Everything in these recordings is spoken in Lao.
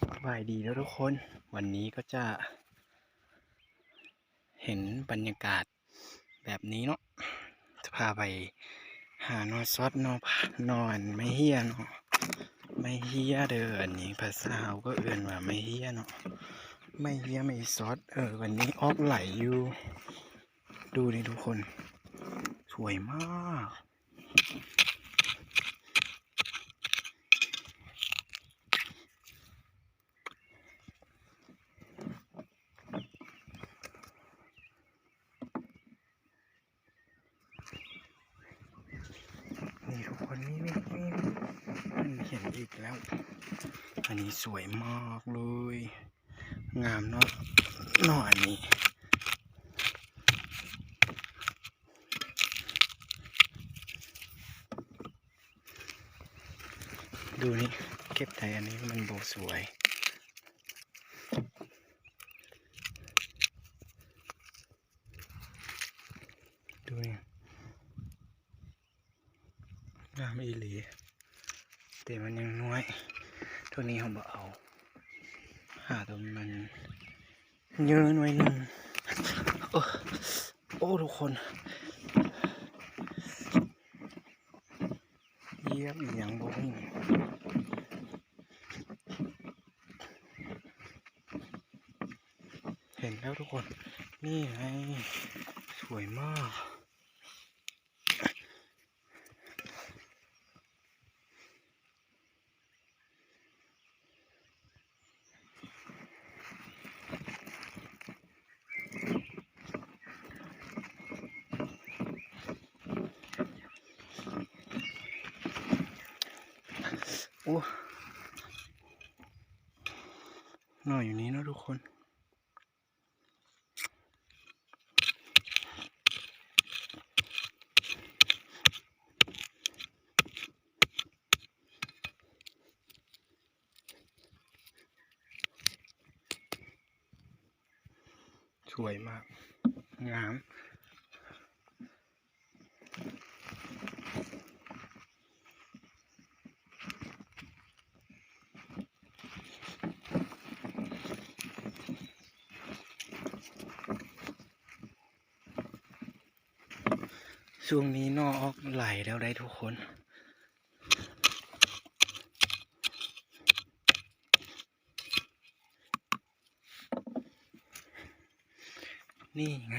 สบายดีเด้อทุกคน วันนี้ก็จะเห็นบรรยากาศแบบนี้เนาะ จะพาไปหาหน่อซอด หน่อ หน่ออันไม้เฮียเนาะ ไม้เฮียเด้อ อันนี้ภาษาเฮาก็เอิ้นว่าไม้เฮียเนาะ ไม้เฮีย ไม้ซอด เออ วันนี้ออกหลายอยู่ ดูนี่ทุกคน สวยมาก นี่ทุกคน นี่ นี่ นี่ นี่ เห็นอีกแล้ว อันนี้สวยมากเลย งามเนาะ เนาะ อันนี้ ดูนี่ เก็บได้อันนี้มันบ่สวย ดูนี่ งามอีหลี แต่มันยังน้อย ตัวนี้เฮาบ่เอา หาตัวมันเยอะหน่อยหนึ่ง โอ้ โอ้ ทุกคน เหยียบอีหยังบ่ฮู้ เห็นแล้วทุกคน นี่ไง สวยมาก โอ้ หน่ออยู่นี้เนาะทุกคน สวยมาก งาม ช่วงนี้หน่อออกหลายแล้วได้ทุกคน นี่ไง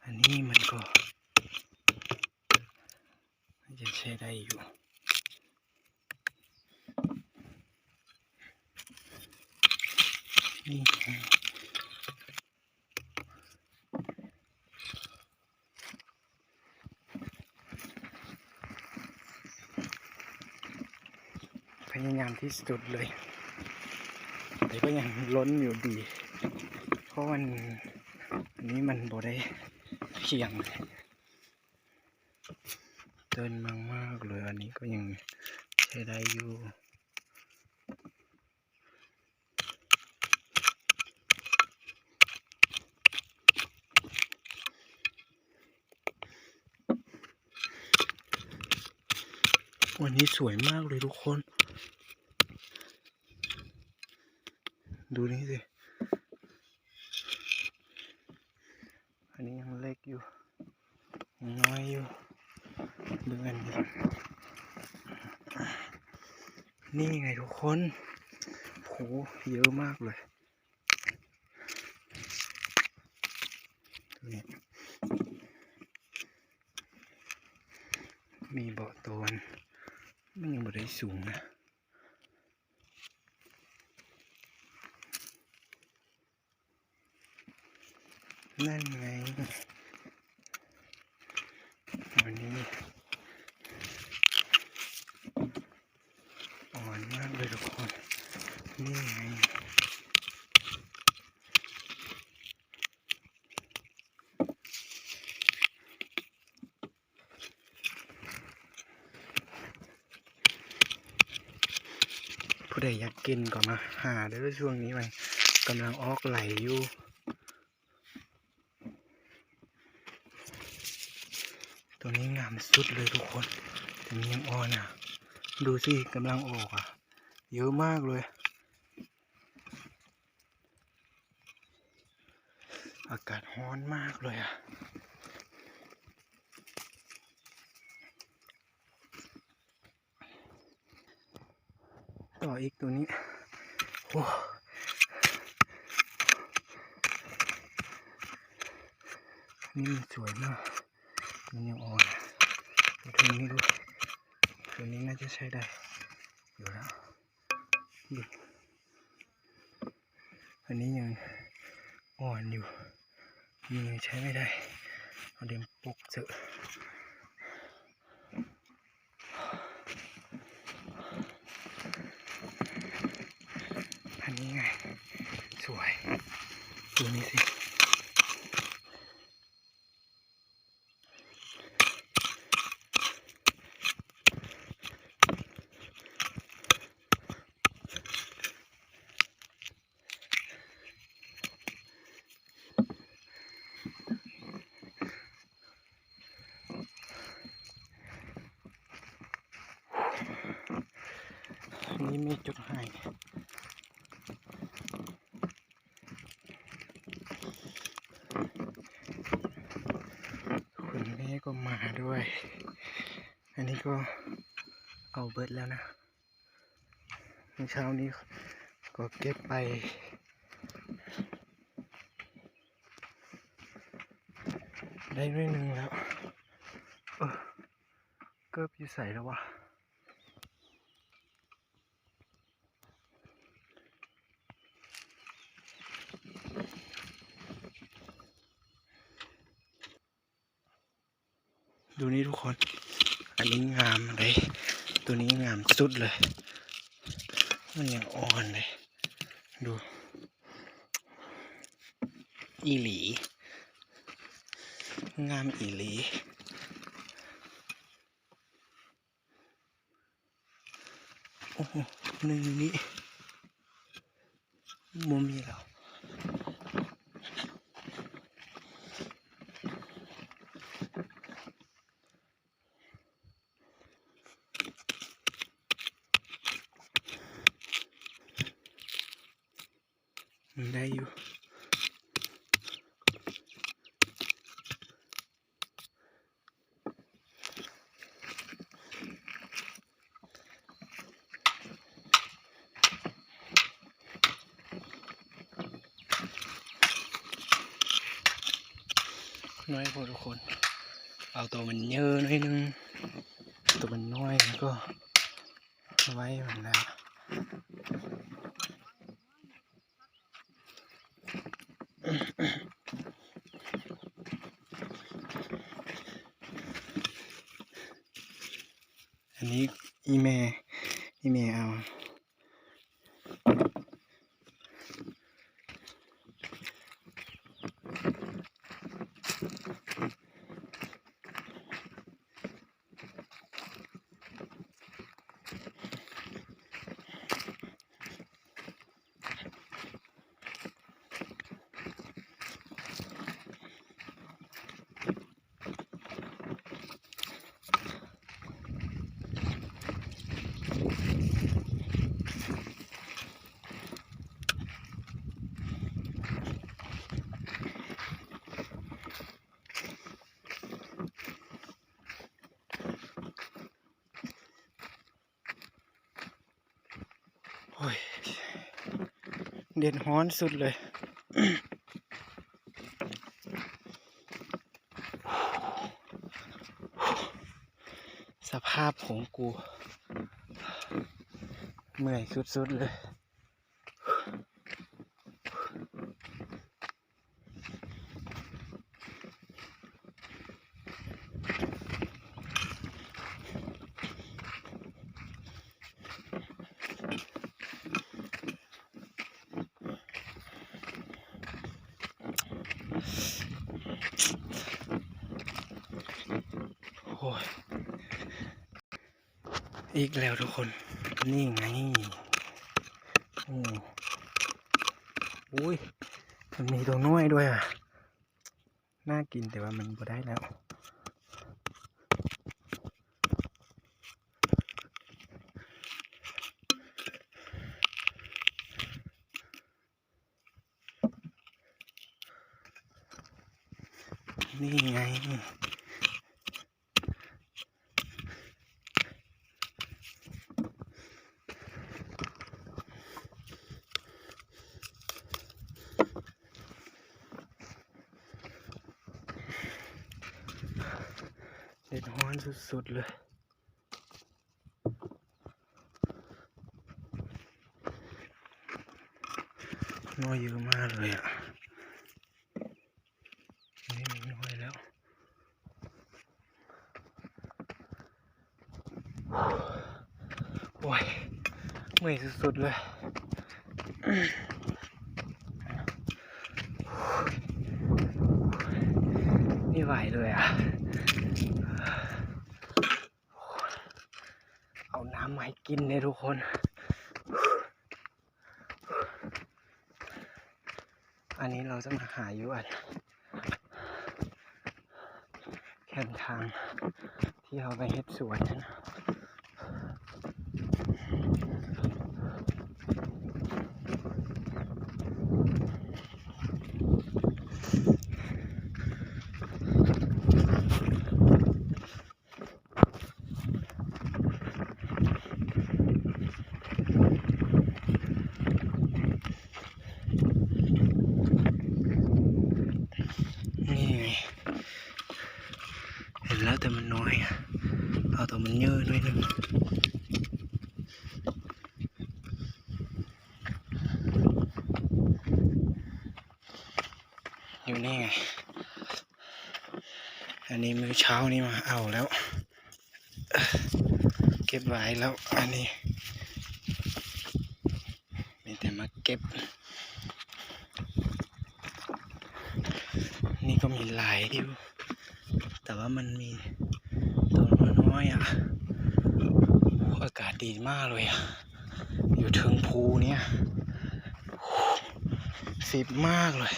อันนี้มันก็น่าจะใช้ได้อยู่ นี่ไง พยายามที่สุดเลย แต่ก็ยังล้นอยู่ดี เพราะมัน อันนี้มันบ่ได้เพียง ต้นมังมากเลย อันนี้ก็ยังใช้ได้อยู่ วันนี้สวยมากเลยทุกคน ดูนี่สิ อันนี้ยังเล็กอยู่ ยังน้อยอยู่ เบิ่งอันนี้ นี่ไงทุกคน โห เยอะมากเลย นี่ มีเบาะตอน มันยังบ่ได้สูงนะ นั่นไง วันนี้ อ่อนมากเลยทุกคน นี่ไง ผู้ใดอยากกินก็มาหาเด้อ ช่วงนี้มันกำลังออกไหลอยู่ ตัวนี้งามสุดเลยทุกคน แต่มันยังอ่อนอ่ะ ดูสิ กำลังออกอ่ะ เยอะมากเลย ອາກາດຮ້ອນມາກເລີຍອະ. ຕໍ່ອີກໂຕນີ້ ໂອ້ ນີ້ມັນສວຍມາກ ມັນຍັງອ່ອນ. ໂຕນີ້ດູ ໂຕນີ້ໜ້າຈະໃຊ້ໄດ້ຢູ່ແລ້ວ. ນີ້ ອັນນີ້ຍັງອ່ອນຢູ່ ນີ້ຍັງໃຊ້ໄດ້ ເອົາເດັມປົກເຊີ. ອັນນີ້ໄງ ສວຍ ດູນີ້ຊິ. ນີ້ມີຈຸດໄຮ ຄຸນແມ່ກໍມາດ້ວຍ. ອັນນີ້ກໍເອົາເບິດແລ້ວນະ ມື້ເຊົ້ານີ້ກໍເກັບໄປໄດ້ໜ້ອຍໜຶ່ງແລ້ວ. ເອີ ເກີບຢູ່ໃສແລ້ວວະ? ດູນີ້ທຸກຄົນ ອັນນີ້ງາມເດ້ ໂຕນີ້ງາມສຸດເລີຍ ມັນຍັງອ່ອນເດ້ ດູ ອີ່ຫຼີ ງາມອີ່ຫຼີ. ໂອ້ໂຫ ໜຶ່ງນີ້ບໍ່ມີແລ້ວ ໄດ້ຢູ່. ນ້ອຍໂພດທຸກຄົນ ເອົາໂຕມັນເຍີະໜ້ອຍໜຶ່ງ ໂຕມັນນ້ອຍ ແລ້ວກໍໄວ້ມັນລະ. ອັນນີ້ອີ່ແມ່ ອີ່ແມ່ເອົາ ໂອ້ຍ ແດດຮ້ອນສຸດເລີຍ ສະພາບຂອງກູ ເມື່ອຍສຸດໆເລີຍ. ໂອ້ຍ ອີກແລ້ວທຸກຄົນ ນີ້ໄງ ໂອ້ ໂອ້ຍ ມັນມີຕົວນ້ອຍດ້ວຍອະ ໜ້າກິນ ແຕ່ວ່າມັນບໍ່ໄດ້ແລ້ວ. ໂ ນີ້ໄງ ແດດຮ້ອນສຸດໆເລີຍ. ນ້ອຍເຢີະມາກເລີຍອະ ນີ້ນ້ອຍແລ້ວ. ໂອ້ຍ ເມື່ອຍສຸດໆເລີຍ. ບໍ່ໄຫວເລີຍອະ. ເອົານ້ຳມາໃຫ້ກິນເດ້ທຸກຄົນ. ອັນນີ້ເຮົາຈະມາຫາຢູ່ອັນແຄມທາງທີ່ເຮົາໄປເຮັດສວນຫັ້ນນະ. ນີ້ເຫັນແລ້ວ ແຕ່ມັນນ້ອຍ ເອົາໂຕມັນເຍີະໜ້ອຍໜຶ່ງ. ຢູ່ນີ້ໄງ ອັນນີ້ມື້ເຊົ້ານີ້ມາເອົາແລ້ວ ເກັບໄວ້ແລ້ວ ອັນນີ້ມີແຕ່ມາເກັບ. ນີ້ກໍມີຫຼາຍຢູ່ ແຕ່ວ່າມັນມີໂຕນ້ອຍໆອະ. ໂອ້ ອາກາດດີມາກເລີຍອະ ຢູ່ເທິງພູເນີ້ຍ ໂອ້ ຟິນມາກເລີຍ.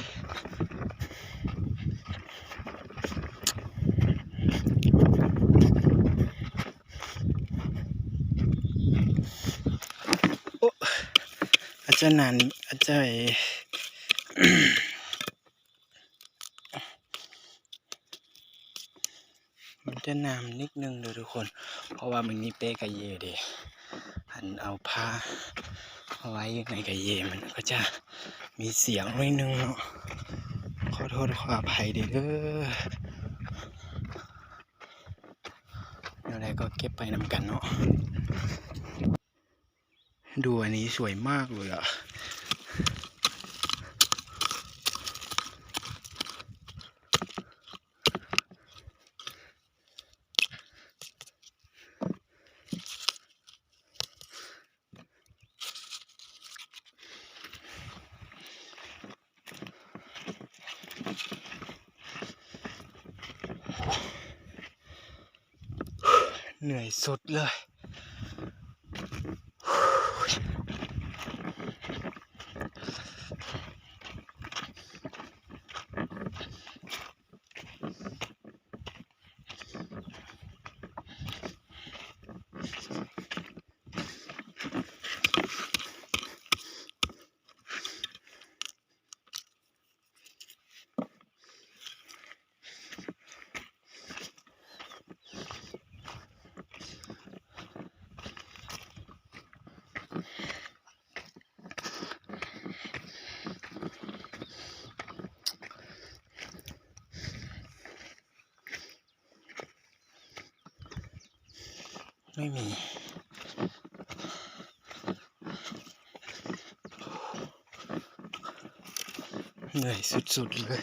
ໂອ້ ອາຈານນັ້ນ ອາຈານ ມັນຈະໜາມນິດໜຶ່ງເດີທຸກຄົນ ເພາະວ່າມັນມີແປ້ກະເຢເດ້ ອັນເອົາຜ້າມາໄວ້ຢູ່ໃນກະເຢ ມັນກໍຈະມີສຽງໜ້ອຍໜຶ່ງເນາະ ຂໍໂທດຂໍອະໄພເດີ. ແນວໃດກໍເກັບໄປນຳກັນເນາະ. ดูอันนี้สวยมากเลยอะ เหนื่อยสุดเลย ไม่มี เหนื่อยสุดๆเลย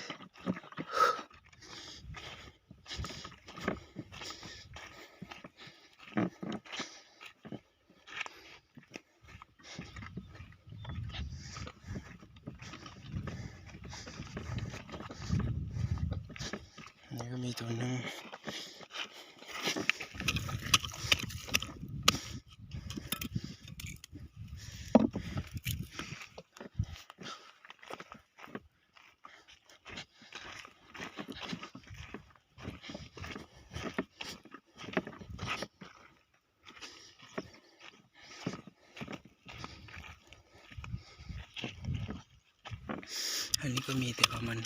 นี่ก็มีตัวหนึ่ง อันนี้ก็มี แต่ว่ามัน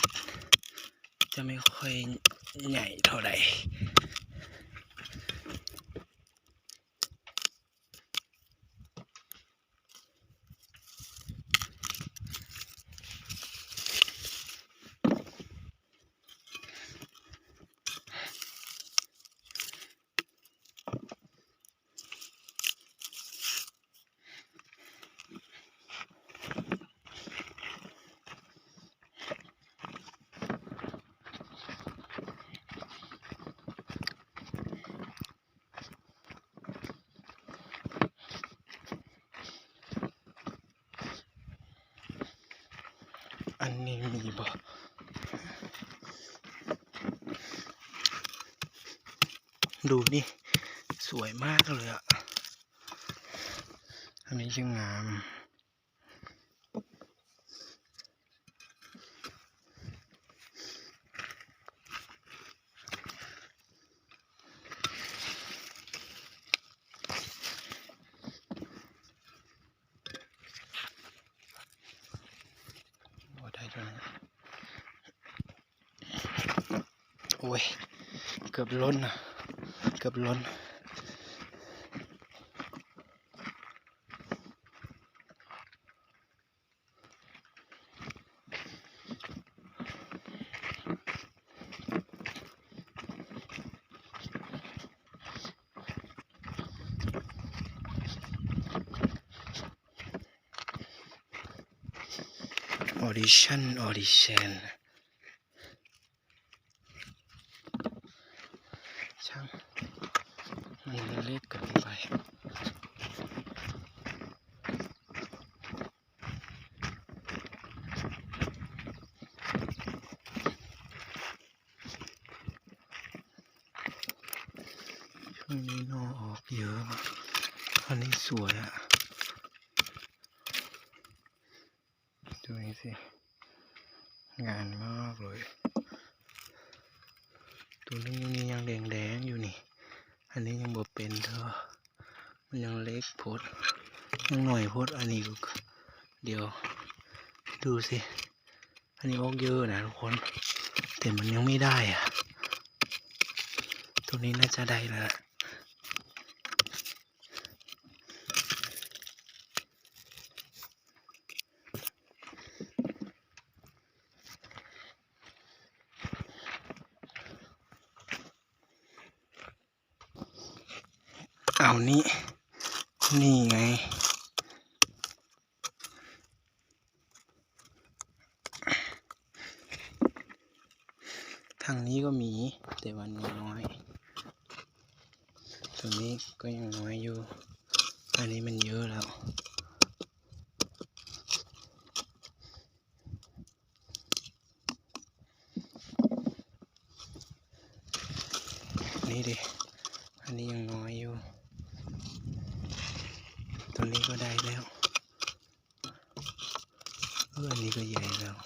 จะไม่ค่อย ໃຫຍ່ເທົ່າໃດ. ອັນນີ້ມີບໍ່? ດູນີ້ ສວຍມາກເລີຍອະ ອັນນີ້ຈັ່ງງາມ. ບໍ່ໄດ້ໂດນ ໂອ້ຍ ເກືອບລົ້ນນະ ເກືອບລົ້ນ. ອອດິຊັນ ອອດິຊັນ ຊ່າງ ມັນເລັກເກີນໄປ. ຊ່ວງນີ້ໜໍ່ອອກເຍອະ ອັນນີ້ສວຍອະ ດູນີ້ຊິ ງາມມາກເລີຍ. ໂຕນີ້ຍັງແດງໆຢູ່ນີ້ ອັນນີ້ຍັງບໍ່ເປັນເທື່ອ ມັນຍັງເລັກໂພດ ຍັງໜ້ອຍໂພດ. ອັນນີ້ ດຽວ ດູຊິ ອັນນີ້ອອກເຍອະນະທຸກຄົນ ແຕ່ມັນຍັງໄມ່ໄດ້ອະ ໂຕນີ້ໜ້າຈະໄດ້ແລ້ວ. ເອົານີ້ ນີ້ໄງ. ທາງນີ້ກໍມີ ແຕ່ວ່ານ້ອຍໆ ໂຕນີ້ກໍຍັງນ້ອຍຢູ່ ອັນນີ້ມັນເຍອະແລ້ວ. ນີ້ເດ ອັນນີ້ຍັງນ້ອຍຢູ່ ໂຕນີ້ກໍໄດ້ແລ້ວ. ເອີ ອັນນີ້ກໍໃຫຍ່ແລ້ວ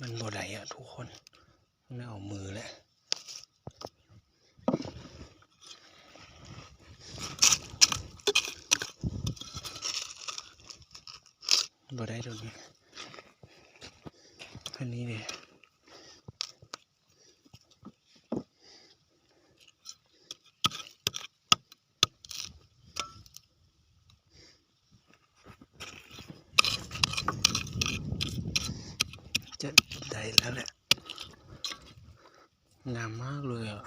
ມັນບໍ່ໄດ້ອະທຸກຄົນ ຕ້ອງໄດ້ເອົາມືແຫຼະ. ບໍ່ໄດ້ໂດນນີ້ ອັນນີ້ເດ ຈະໄດ້ແລ້ວແຫຼະ. ງາມມາກເລີຍອະ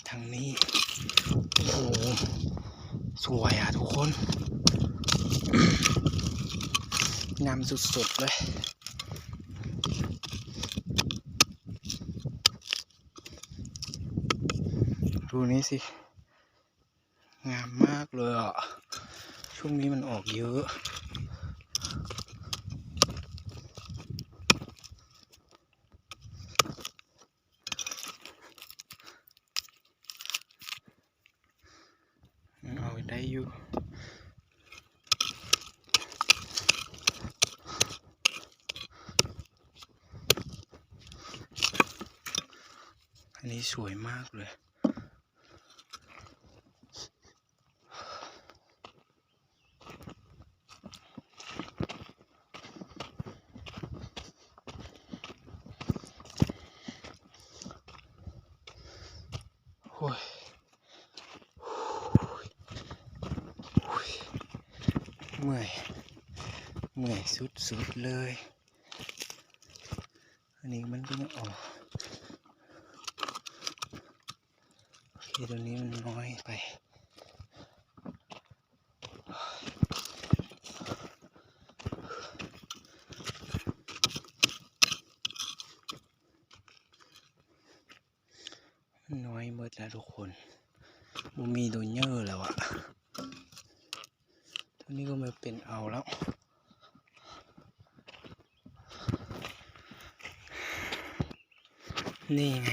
ທາງນີ້ ໂອ້ໂຫ ສວຍອະທຸກຄົນ ງາມສຸດໆເລີຍ. ດູນີ້ຊິ ງາມມາກເລີຍອະ ຊ່ວງນີ້ມັນອອກເຍອະ. ເອົາໄດ້ຢູ່ ອັນນີ້ สวยมากเลย โอ้ย เมื่อย เมื่อยสุดๆ เลย อันนี้มันก็ยังออก โอเค ตัวนี้มันน้อยไป น้อยหมดแล้วทุกคน บ่มีตัวเยอะแล้วอะ ตัวนี้ก็มาเป็นเอาแล้ว นี่ไง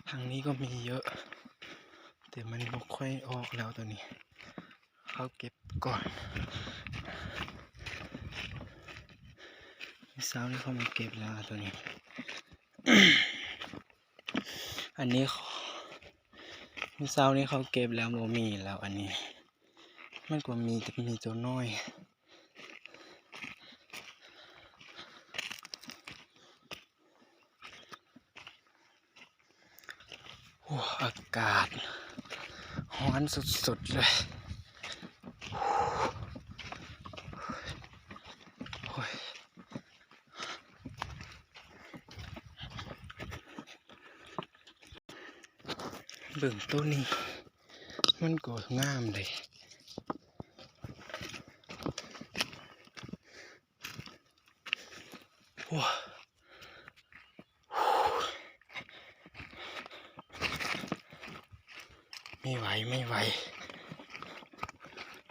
ทางนี้ก็มีเยอะ แต่มันบ่ค่อยออกแล้วตัวนี้ เขาเก็บก่อน เช้านี้เขามาเก็บแล้วตัวนี้ อันนี้ มื้อเช้านี้เขาเก็บแล้วบ่มีแล้ว อันนี้ มันก็มี แต่มีตัวน้อย โอ้ อากาศร้อนสุดๆ เลย โอ้ย เบิ่งต้นนี้ มันก็งามเลย โอ้ ไม่ไหว ไม่ไหว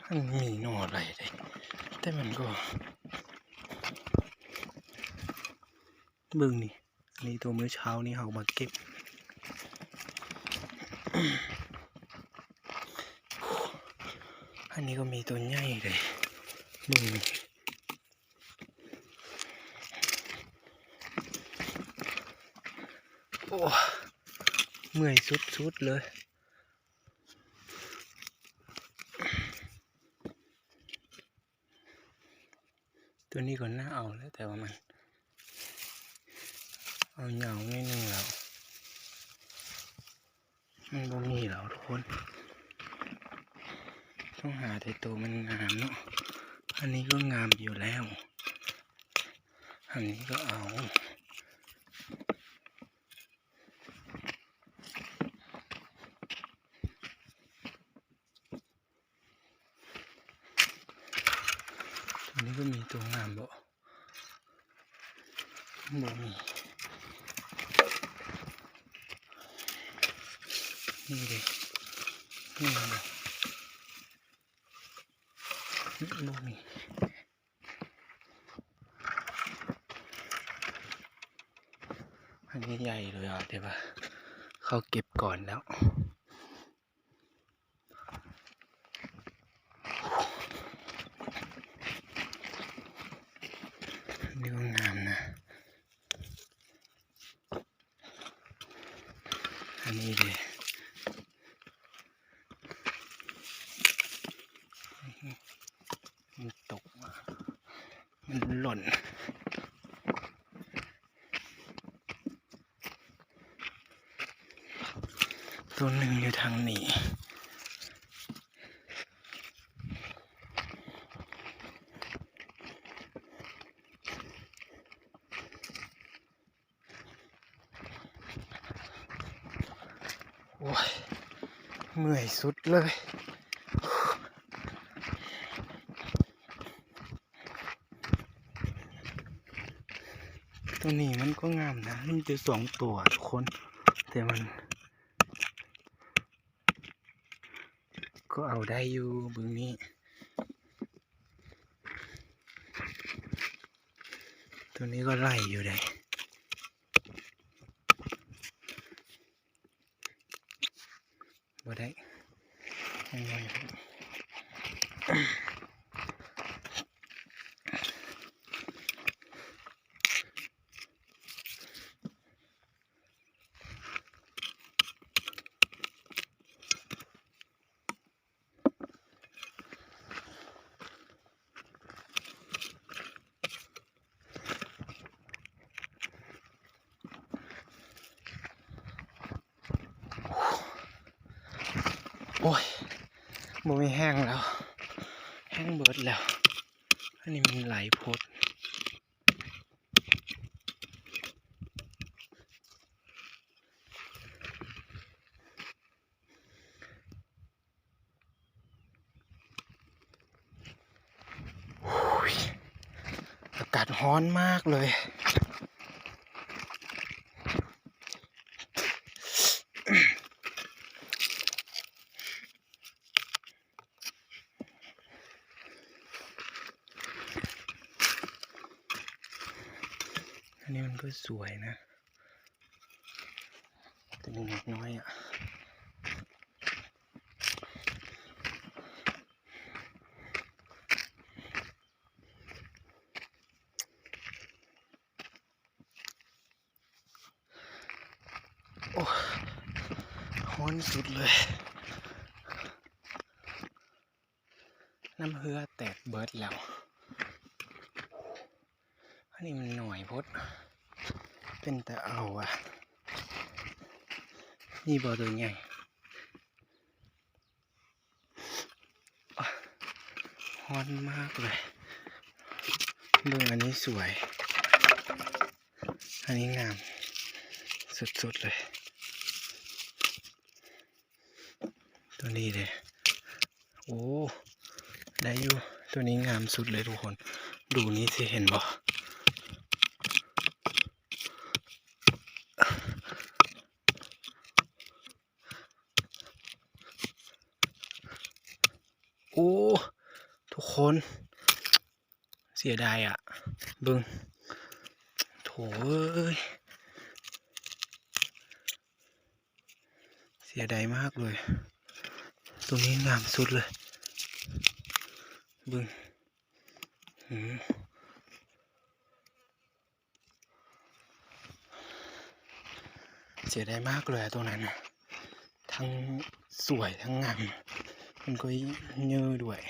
มันมีหน่อหลายเด้ แต่มันก็ เบิ่งนี่ อันนี้ตัวมื้อเช้านี้เขามาเก็บ อันนี้ก็มีตัวใหญ่เลย เบิ่งนี่ โอ้ เมื่อยสุดๆ เลย ตัวนี้ก็น่าเอาแล้ว แต่ว่ามัน เอาเหงานิดนึงแล้ว มันบ่มีแล้วทุกคน ต้องหาแต่ตัวมันงามเนาะ อันนี้ก็งามอยู่แล้ว อันนี้ก็เอา อันนี้ก็มีตัวงามบ่ บ่มี นี่เด้ นี่เด้ บ่มี อันนี้ใหญ่เลยอ่ะ แต่ว่าเขาเก็บก่อนแล้ว นี่ก็งามนะ อันนี้เลย มันตกมา มันหล่น ตัวหนึ่งอยู่ทางนี้ โอ้ย เมื่อยสุดเลย ตัวนี้มันก็งามนะ มีแต่สองตัวทุกคน แต่มัน ก็เอาได้อยู่ เบิ่งนี้ ตัวนี้ก็ไล่อยู่เด้ บ่ได้ ໂອ້ຍ ບໍ່ມີແຮງແລ້ວ ແຮງເບິດແລ້ວ ອັນນີ້ມັນຫຼາຍໂພດ. ອາກາດຮ້ອນມາກເລີຍ. ອັນນີ້ມັນກໍສວຍນະ ແຕ່ມັນນ້ອຍອະ. ໂອ້ ຮ້ອນສຸດເລີຍ ນ້ຳເຫື່ອແຕກເບິດແລ້ວ. ອັນນີ້ມັນໜ້ອຍໂພດ ເປັນຕາເອົາອະ. ນີ້ບໍ່ ໂຕໃຫຍ່. ຮ້ອນມາກເລີຍ. ເບິ່ງອັນນີ້ສວຍ ອັນນີ້ງາມສຸດໆເລີຍ ໂຕນີ້ເດ້. ໂອ້ ໄດ້ຢູ່ ໂຕນີ້ງາມສຸດເລີຍທຸກຄົນ ດູນີ້ຊິເຫັນບໍ່? ໂອ້ ທຸກຄົນ ເສຍດາຍອະ ເບິ່ງ ໂຖເອີຍ ເສຍດາຍມາກເລີຍ ໂຕນີ້ງາມສຸດເລີຍ ເບິ່ງ ອືມ. ເສຍດາຍມາກເລີຍໂຕນັ້ນນະ ທັງສວຍທັງງາມ ມັນກໍເຍີດ້ວຍ.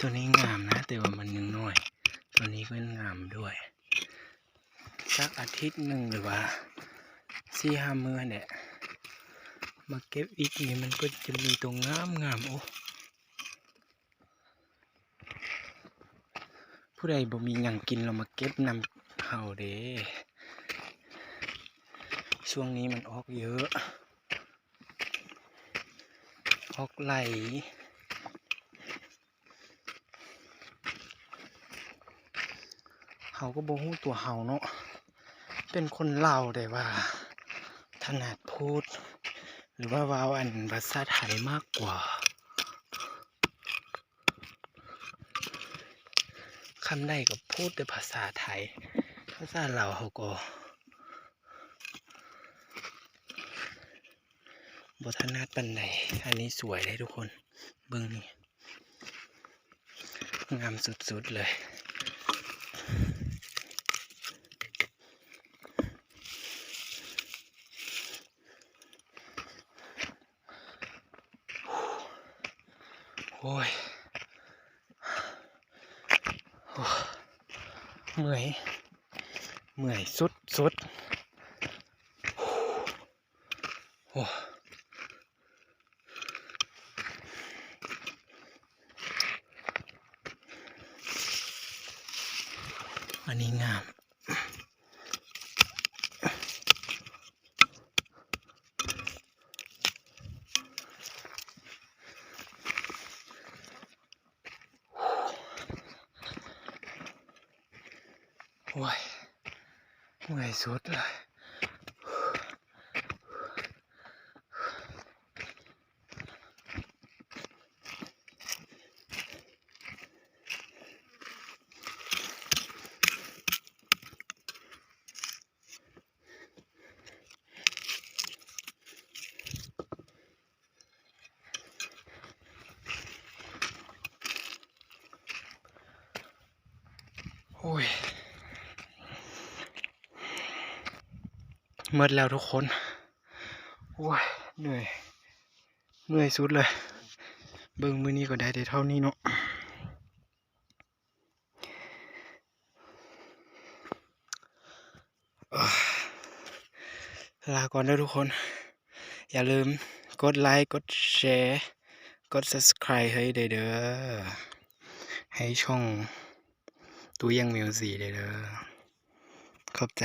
ໂຕນີ້ງາມນະ ແຕ່ວ່າມັນຍັງນ້ອຍ ໂຕນີ້ກໍງາມດ້ວຍ. ສັກອາທິດໜຶ່ງ ຫຼືວ່າສີ່ຫ້າມື້ຫັ້ນແຫຼະ ມາເກັບອີກນີ້ ມັນກໍຈະມີໂຕງາມໆ. ໂອ້ ຜູ້ໃດບໍ່ມີຫຍັງກິນລະມາເກັບນຳເຮົາເດ້ ຊ່ວງນີ້ມັນອອກເຍີະ ອອກຫຼາຍ ເຮົາກໍບໍ່ຮູ້ຕົວເຮົາເນາະ ເປັນຄົນລາວ ແຕ່ວ່າຖະໜັດພູດ ຫຼືວ່າເວົ້າອັນພາສາໄທມາກກວ່າ. ຄຳໃດກໍພູດແຕ່ພາສາໄທ ພາສາລາວເຮົາກໍບໍ່ຖະໜັດປານໃດ. ອັນນີ້ສວຍເດ້ທຸກຄົນ ເບິ່ງນີ້ ງາມສຸດໆເລີຍ. ໂອ້ຍ ໂອ້ ເມື່ອຍ ເມື່ອຍສຸດໆ ໂອ້ ອັນນີ້ງາມ. ໂອ້ຍ ເມື່ອຍສຸດເລີຍ. ໂອ້ຍ ໝົດແລ້ວທຸກຄົນ. ໂອ້ຍ ເມື່ອຍ ເມື່ອຍສຸດເລີຍ. ເບິ່ງມື້ນີ້ກໍໄດ້ແຕ່ເທົ່ານີ້ເນາະ. ລາກ່ອນເດີທຸກຄົນ. ຢ່າລືມກົດໄລ ກົດແຊ ກົດ Subscribe ໃຫ້ໄດ້ເດີ ໃຫ້ຊ່ອງຕູ້ຢຽງມິວຊິກໄດ້ເດີ. ຂອບໃຈ.